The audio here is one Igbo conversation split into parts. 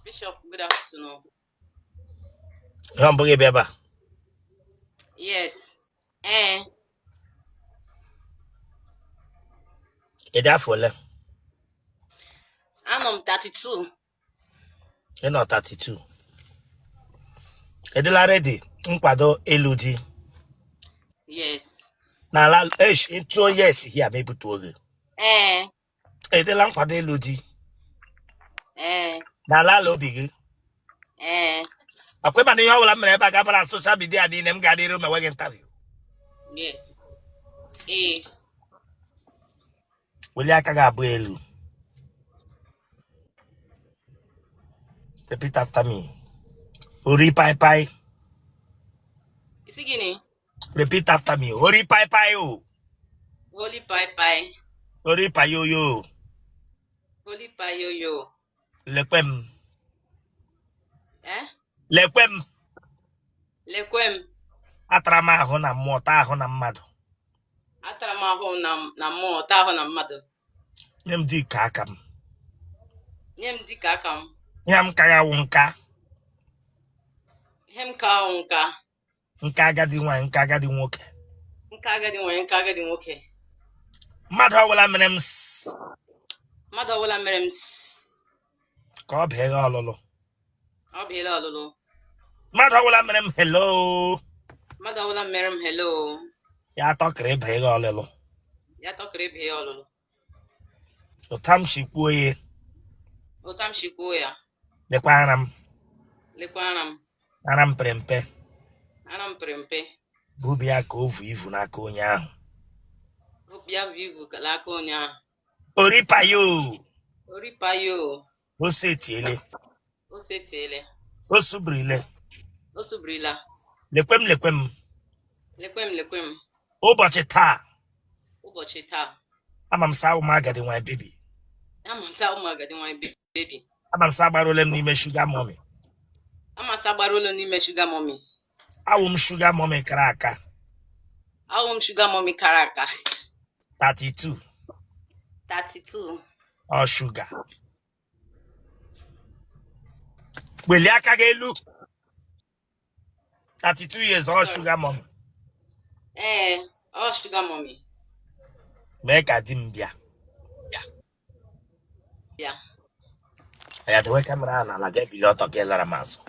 Bishop, good afternoon. Ihe mbụ gị bịa ebe a? Yes. Ee. Ị dị afọ ole? Anọ m 32. Ị nọ 32. Ị dịla ready nkwado ịlụ di? Yes. N'ala esh ịtụọ yes here ma ebutuo gị. Ee. Ị dịla nkwado ịlụ di? Ee. N'ala ala obi gị? Ee. Akwa ị ma na ihe ọbụla m mere ebe a ga-abara na social media niile m ga n'iru ma enweghị interview. Yes. Ee. Welie aka gị abụọ elu. Repeat after me. Ori pai pai. Ị sị gịnị? Repeat after me. Ori pai pai o. Holy pai pai. Ori pai yo yo. Holy pai yo yo. Lekwe m. Eh? Lekwe m. Lekwe m. Atara m ahụ na mmụọ taa ahụ na mmadụ. Atara m ahụ na mmụọ taa ahụ na mmadụ. Nye m di ka aka m. Nye m di ka aka m. Ihe m ka awụ nka. Ihe m ka awụ nka. Nka agadi nwaanyị, nka agadi nwoke. Nka agadi nwaanyị, nka agadi nwoke. Mmadụ ọbụla mere m Mmadụ ọbụla mere m ka ọ bịa ọlụlụ. Ọ bịala ọlụlụ. Mmadụ ọbụla mere m hello. Mmadụ ọbụla mere m hello. Ya tọkịrị ịba ịgha ọlụlụ. Ya tọkịrị ịba ịgha ọlụlụ. Ụta m si kwuo ya. Ụta m si kwuo ya. Lekwa ara m. Lekwa ara m. Ara m pere mpe. Ara m pere mpe. Bubi ya ka o vu ivu n'aka onye ahụ. Bubi ya vu ivu n'aka onye ahụ. Oripayo. Oripayo. O setiele. O setiele. O subirile. O subirila. Lekwe m lekwe m. Lekwe m lekwe m. Ụbọchị taa. Ụbọchị taa. Ama m sị awụ m agadi nwaanyị baby. Ama m sị awụ m agadi nwaanyị baby. Ama m sị agbarụle m n'ime sugar mommy. Ama sị agbarụle m n'ime sugar mommy. Awụ m sugar mommy kara aka. Awụ m sugar mommy kara aka. 32. 32. Ọ sugar. Welie aka gị elu. 32 years ọ sugar mommy. Ee, ọ sugar mommy. Mee ka di m bịa. Bịa. Ya dewe camera ahụ n'ala gị ebili ọtọ gị lara m azụ.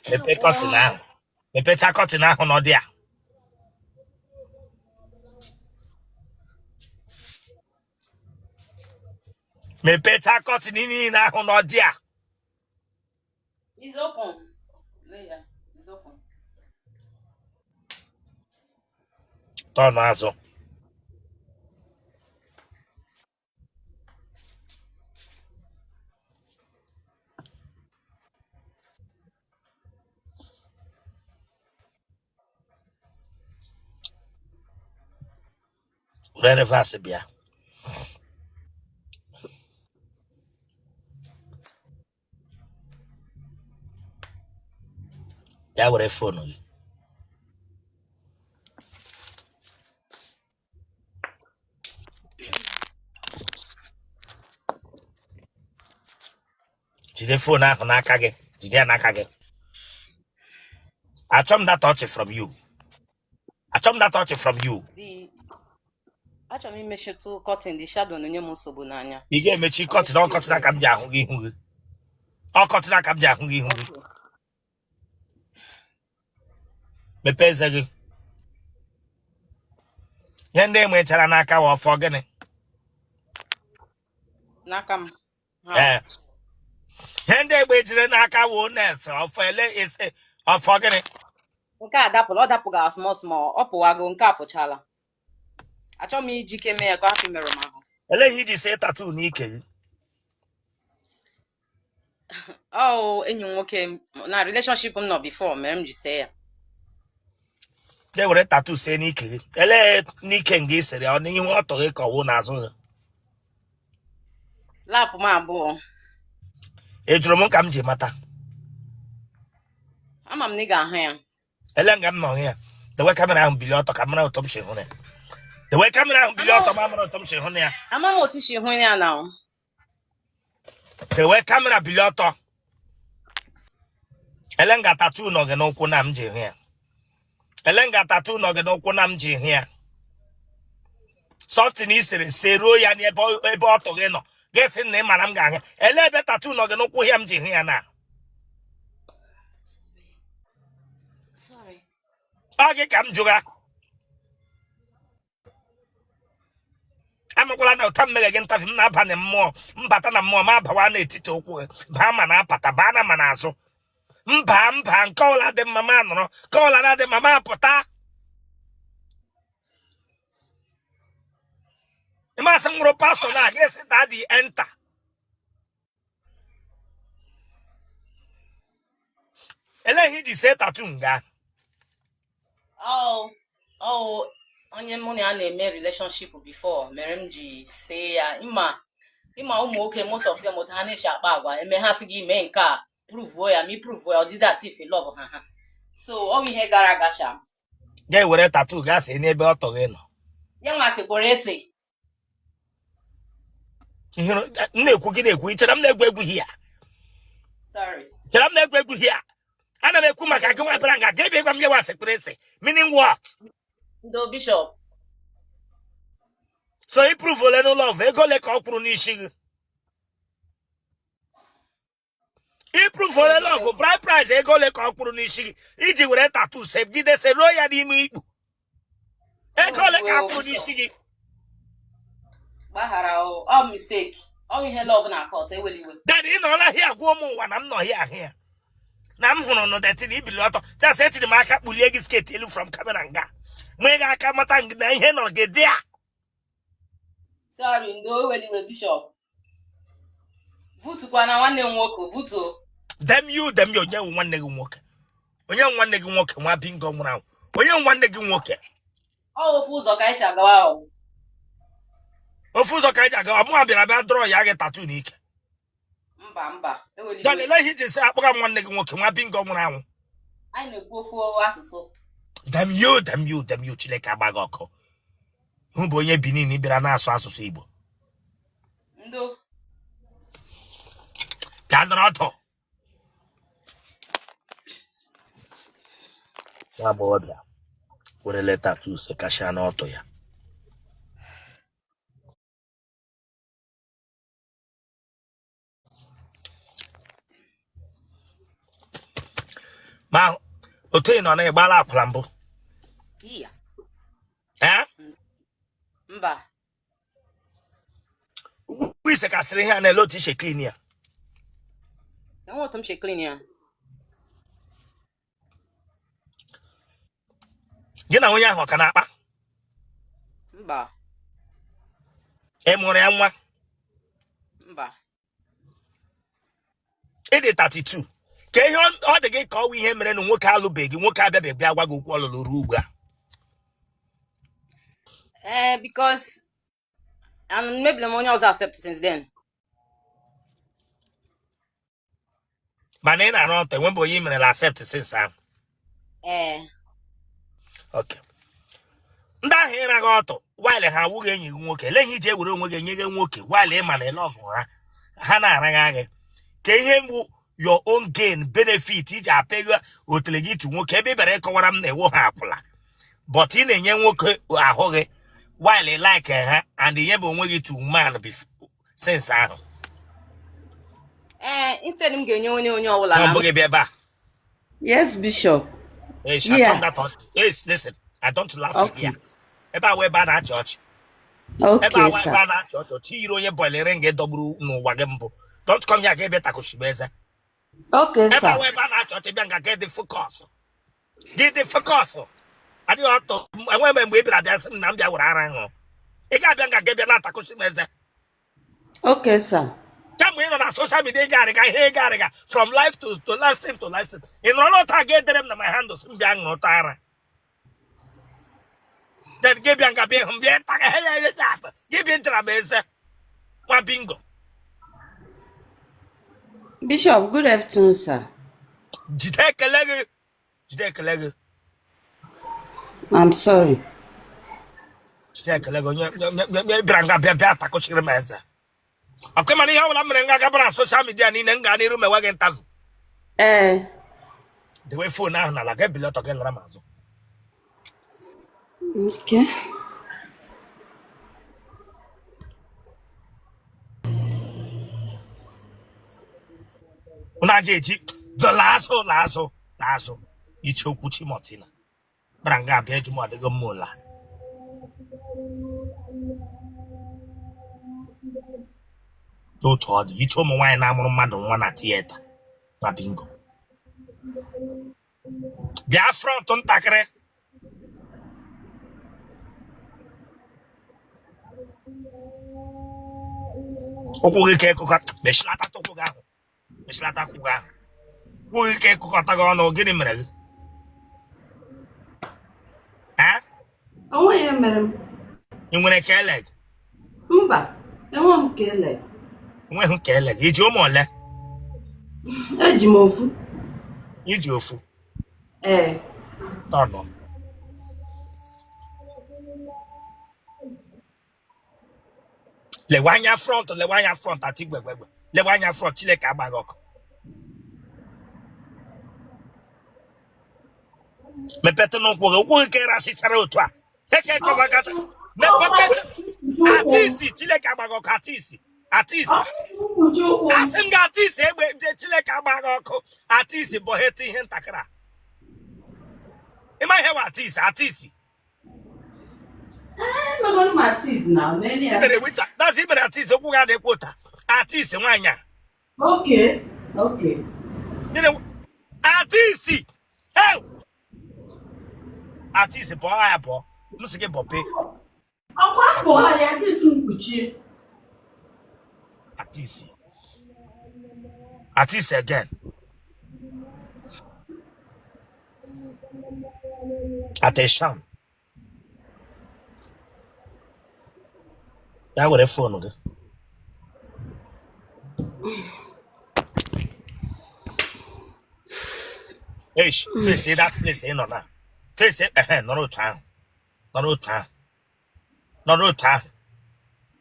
Mepee curtain ahụ. Mepecha curtain ahụ n'ọdị a. Mepecha curtain niile ahụ n'ọdị a. It's open. Yeah, it's open. Tọnụ azụ. Were reverse bịa. Bịa were phone gị. Jide phone ahụ n'aka gị. Jide ya n'aka gị. Achọ m that touch from you. Achọ m that touch from you. Achọrọ m imechitụ curtain, the shadow na-enye m nsogbu n'anya. Ị ga-emechi curtain, ọ curtain ka m ji ahụ gị ihu gị. Ọ curtain ka m ji ahụ gị ihu gị. Mepee eze gị. Ihe ndị enwechara n'aka wa ọfọ gịnị? N'aka m. Ee. Ihe ndị egbe jiri n'aka wụ net ọfọ ele ise ọfọ gịnị? Nke a dapụrụ, ọ dapụga small small, ọ pụwago, nke a pụchala. Achọghị m iji ike mee ya ka ọ hapụ imerụ m ahụ. Elee ihe iji see tattoo n'ike gị? Ọ enyi m nwoke na relationship m nọ before mere m ji see ya. E were tattoo see n'ike gị. Elee n'ike nga ị sere ọ n'ihu ọtọ gị ka ọ wụ n'azụ gị? Lap m abụọ. Ị jụrụ m ka m ji mata. Ama m na ị ga-ahụ ya. Ele nga m nọ ya. Dewe camera ahụ bilie ọtọ ka m mara otu m si hụrụ ya. Dewe camera ahụ bilie ọtọ ma mara otu m si hụ na ya. Ama m otu i si hụ ya na. Dewe camera bilie ọtọ. Ele nga tattoo nọ gị n'ụkwụ na m ji hụ ya. Ele nga tattoo nọ gị n'ụkwụ na m ji hụ ya. Something i sere seruo ya n'ebe ebe ọtụ gị nọ. Gị sị na ị mara m ga-ahụ. Ele ebe tattoo nọ gị n'ụkwụ ya m ji hụ ya na. Sorry. Ọ gị ka m jụga. Amakwala na ụta mmeghe gị ntafi m na-aba na mmụọ mbata na mmụọ ma abawa n'etiti ụkwụ gị baa ma na apata baa na ma na azụ mba mba nke ọbụla dị mma ma nọrọ nke ọbụla na-adị mma ma pụta. Ị masị m nwụrụ pastọ na aga esi na adị enta. Elee ihe iji see tattoo nga? Oh, onye mụ na ya na-eme relationship before mere m ji see ya. Ịma ụmụ nwoke, most of them, otu ha na-esi akpa agwa eme ha sị gị mee nke a, prove ya, ma ị prove ya, ọ dịzi as if you love ha ha. So ọ bụ ihe gara aga sha. Ga-ewere tattoo gaa see n'ebe ọtọ gị nọ. Ya nwa sịkwara ese. Ihe m na-ekwu gị na-ekwu, ichere m na-egwu egwu hia? Sorry. Chere m na-egwu egwu hia? Ana m ekwu maka gị nwa bịara nga ga ebe gwa m ya wasịkwara ese, meaning what? Ndo, Bishop. So i prove ole n'ụlọ ọvụ ego ole ka ọ kwụrụ n'isi gị? I prove ole love, bride price ego ole ka ọ kwụrụ n'isi gị iji were tattoo segide seruo ya n'ime ikpu? Ego ole ka a kwụrụ n'isi gị? Gbaghara o, ọ mistake. Ọ ihe love na cause, ewela iwe. Then ị nọrọla hia gwa ụmụ ụwa na m nọ hia hia na m hụrụ nụ dirty na ibili ọtọ. Just echiri m aka kpulie gị skirt elu from camera nga nwee gị aka mata na ihe nọ gị dị a. Sorry, ndo, ewela iwe, Bishop. Vutukwa na nwanne m nwoke, vutuo. Damn you, damn you. Onye wụ nwanne gị nwoke? Onye wụ nwanne gị nwoke? Nwa bingo nwụrụ anwụ. Onye wụ nwanne gị nwoke? Ọ ofu ụzọ ka anyị si agawa o. Ofu ụzọ ka anyị ji aga? Mụ bịara bịa dọrọ ya gị tattoo n'ike. Mba, mba, ewela Dan iwe. Ele ihe iji sị akpọga m nwanne gị nwoke, nwa bingo nwụrụ anwụ? Anyị na-ekwu ofu asụsụ. Damn you, damn you, damn you. Chineke agba gị ọkụ. Hụ bụ onye Benin bịara na-asụ asụsụ Igbo. Ndo. Bịa nọrọ ọdụ. Nwa agbọghọbịa werele tattoo sekashia n'ọtụ ya. Ma otu ị nọ na ịgbala akwụla mbụ? Iya. Ee? Mba. Ugbu isekasịrị ihe a na-ele otu ise clean ya. Enwe otu m si clean ya. Gị na onye ahụ ọ ka na-akpa? Mba. Ị mụrụ ya nwa? Mba. Ị dị 32 ka ihe ọ dị gị ka ọwụ ihe mere na nwoke alụbeghị, nwoke abịabeghị bịa gwa gị okwu ọlụlụ ruo ugbu a? Ee, because and mebiri m onye ọzọ accept since then. Mana ị na-arụ ọtọ enwebe onye ị merela accept since ahụ? Ee. Ok, ndị ahụ ịraghị ọtọ while ha awụghị enyi gị nwoke, ele ihe iji ewere onwe gị nye gị nwoke while ị ma na ele ọgụ ha ha na-araghị gị? Ka ihe mgbu your own gain benefit iji apịghị otele gị itu nwoke ebe ị bịara ịkọwara m na ewo ha akwụla, but ị na-enye nwoke ahụ gị while ị like ha and nye bụ onwe gị to man since ahụ? Ee, instead m ga-enye onye ọbụla na na mbụ gị bịa ebe a. Yes, Bishop. Hey, shut Yeah. up that on. Yes, listen. I don't laugh Okay. here. Ebe a wee ebe a na-achị ọchị. Ebe a Okay, wee ebe sir. a na-achị ọchị. Otu yiri onye bọịlịrị nga dọgburu n'ụwa gị mbụ. Don't come here ka ebe takoshigbe eze. Okay, Ebe a sir. wee ebe a na-achị ọchị, bịa nga gị dị focus. Gị dị focus. Adịghị ọtọ. Enweghị m mgbe ị bịara bịa sị m na m bịa were ara ṅụọ. Ị ga-abịa nga gị bịa na-atakoshigbe eze. Okay, sir. Kamgbe ị nọ na social media, ị ga-arịga ihe ị ga-arịga from live to live stream to live stream. Ị nọrọ n'ụta ga edere m na my handles m bịa ṅụrụta ara. Then gị bịa nga bịa hụ m bịa taga he ya ya ya gị bịa jara m eze nwa bingo. Bishop, good afternoon, sir. Jide ekele gị, jide ekele gị. I'm sorry. Jide. Chineke lego onye onye bịara nga bịa bịa takụchiri m eze. Ọkwa mana ihe ọbụla m mere nga gabara na social media niile m gaa n'iru mewe gị interview. Ee. Dewe phone ahụ n'ala ga ebili ọtọ gị lara m azụ. Okay. Unu aga eji dọla azụ la azụ la azụ iche okwu chimotina bara nga abịa eju m ọdịgo mma ụla. Otu ọ dị iche ụmụ nwaanyị na-amụrụ mmadụ nwa na theatre na bingo. Bịa front ntakịrị. Ụkwụ gị ka ịkụkọta mechilata ụkwụ gị ahụ mechilata ụkwụ gị ahụ ụkwụ gị ka ịkụkọta gị ọnụ. Gịnị mere gị? Eh? O nweghị ihe mere m. Ị nwere ka ele gị? Mba, enweghị m ka ele. Enweghị ka ele gị. Iji ụmụ ole? Eji m ofu. Iji ofu? Ee. Tọnụ. Lewe anya front, lewe anya front, ati gwegwegwe. Lewe anya front, Chineke agba gị ọkụ. Mepetụ n'ụkwụ gị, ụkwụ gị ka ịrasịchara otu a. Eke kọva kacha. Mepete atisi, Chineke agba gị ọkụ atisi. Atisi. Asị m gị atisi egbe Chineke agba gị ọkụ. Atisi bụ heta ihe ntakịrị a. Ịma ihe wa atisi, atisi. Emegolu m atis na n'elu ya. Imere wita, that's imere atisi, ụkwụ gị adịkwa ụta. Atisi nwaanyị a. Okay, okay. Gịnị atisi? Hey! Atisi pụọ ya pụọ. M sị gị bọpe. Ọkwa akpụgharị atisi mkpuchi. Atisi. Atisi again. Attention. Ya were phone gị. Eish, face that place ị nọ na. Face ehe nọrọ otu ahụ. Nọrọ otu ahụ. Nọrọ otu ahụ.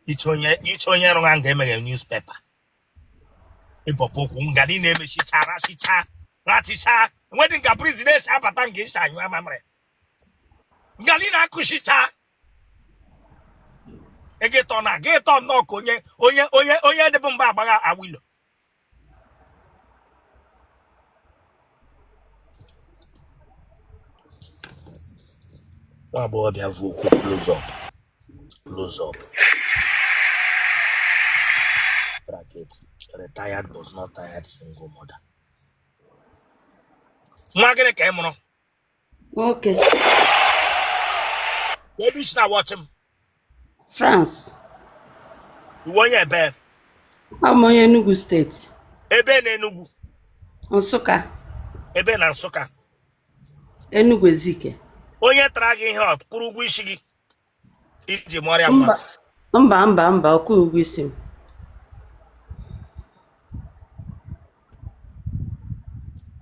Iche onye rụrụ nga emeghe newspaper. Ịbọpụ ụkwụ nga niile emechicha rachicha rachicha enwedị nga breeze na-esi abata nga esi anyụ amamịrị nga niile akụchicha ege tọ na gị tọ nnọọ ka onye onye onye onye dịbụ mgbe agbagha awilo. Nwa agbọghọbịa vu okwu close up close up bracket retired but not tired single mother. Nwa gịnị ka ị mụrụ? Nwoke. Ebe isi na wọchị m? France. Iwe onye ebe? Abụ m onye Enugu steeti. Ebe na Enugu? Nsụka. Ebe na Nsụka? Enugu Ezike. Onye tara gị ihe ọ kwụrụ ụgwọ isi gị iji mụọrịa nwa? Mba, mba, mba, mba, ọkwụ ụgwọ isi m.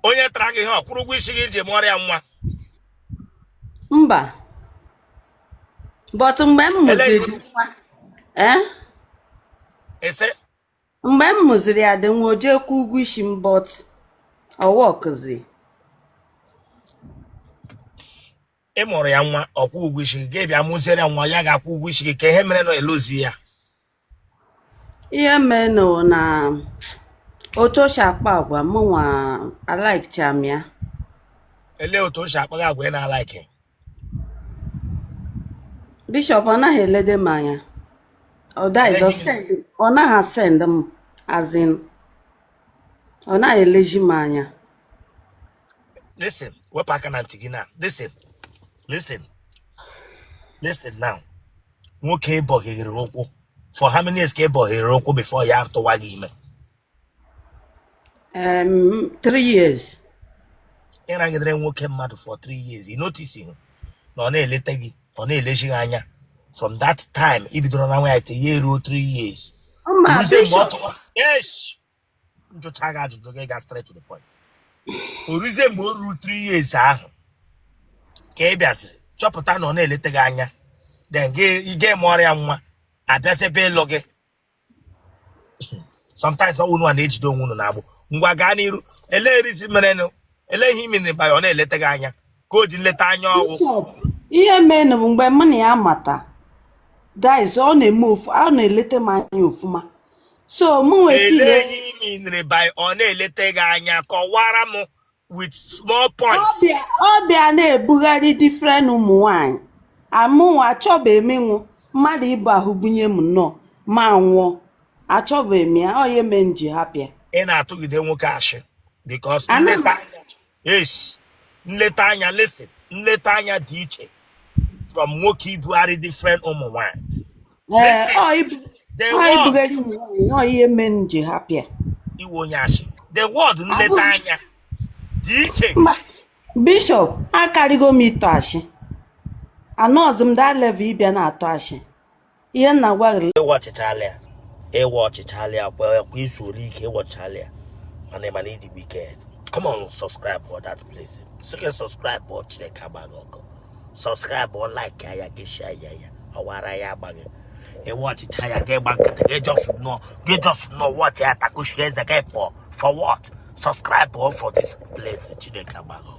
Onye tara gị ihe ọ kwụrụ ụgwọ isi gị iji mụọrịa nwa? Mba. But mgbe m mụziri nwa, eh? Ese? Mgbe m mụziri ya dị nwa, o jee kwụọ ụgwọ isi m, but ọ wọkụzi. Ị mụrụ ya nwa, ọ kwụ ụgwọ isi gị, gị bịa mụziere ya nwa, ya ga-akwụ ụgwọ isi gị. Ka ihe mere na elozi ya? Ihe mere na otu o si akpa agwa mụnwa alikecha m ya. Elee otu o si akpa gị agwa ị na-alike? Bishop, ọ naghị elede m anya. Ọ daghị ọ naghị asend m, as in ọ naghị eleji m anya. Listen, wepụ aka na ntị gị na listen, listen, listen now. Nwoke ịbọghere ụkwụ for how many years ka ịbọghere ụkwụ before ya atụwa gị ime? 3 years. Ịragidere nwoke mmadụ for 3 years, ị notice na ọ na-eleta gị, ọ na-eleji gị anya from that time ị bidoro na nwa ya ya eruo 3 years. Mba, Ruzie mgbe ọ Bishop. tụwa esh njụcha gị ajụjụ gị ga straight to the point. O ruzie mgbe o ruru 3 years ahụ ka ị bịaziri chọpụta na ọ na-eleta gị anya, Then gị gị mụọrọ ya nwa, abịazebe ịlụ gị. Sometimes ọ unu a na-ejide onwe unu n'agbụ. Ngwa, gaa n'iru. Elee reason merenụ? Elee ihe imere ba ọ na-eleta gị anya ka o ji nleta anya ọgwụ? Bishop, ihe mere bụ mgbe mụ na ya mata, that is, ọ na-eme ofu, ọ na-eleta m anya ofuma, so mụ nwee Elee feel. ihe imere by ọ na-eleta gị anya? Kọwara m with small point. Ọ bịa na-ebugharị different ụmụ nwanyị. Amụnwa achọbeghị m ịnwụ mmadụ ịbụ ahụ bunye m nnọọ ma nwụọ. Achọbeghị m ya. Ọ ihe mere m ji hapụ ya. Ị na-atụgide nwoke ashị because Ana m nleta anya, yes, nleta anya. Listen, nleta anya dị iche from nwoke ibugharị different ụmụ nwanyị. Ee. Listen, Ọ ibu the ọ word ibugharị ụmụ nwanyị, ọ ihe mere m ji hapụ ya. Iwe onye ashị. The word nleta anya dị iche. Mba, Bishop, akarịgo m ịtụ ashị. Anọzi m that level ịbịa na-atụ ashị. Ihe m na-agwa gị. Ịwa ọchịchala ya, ịwa ọchịchala ya kwa kwa izu ole ike ịwọchala ya, mana ịdị wicked. Come on, subscribe for that place. Sị subscribe ọ, Chineke agbaghị ọkụ. Subscribe ọ, like ya, gị share ya, ya ọwara ya agbaghị. Ịwa ọchịcha ya, gị gba nkịtị, gị just nọ, gị just nọ watch ya, takushie eze gị pụọ. For what? Subscribe ọ for this place. Chineke agbaghị ọkụ.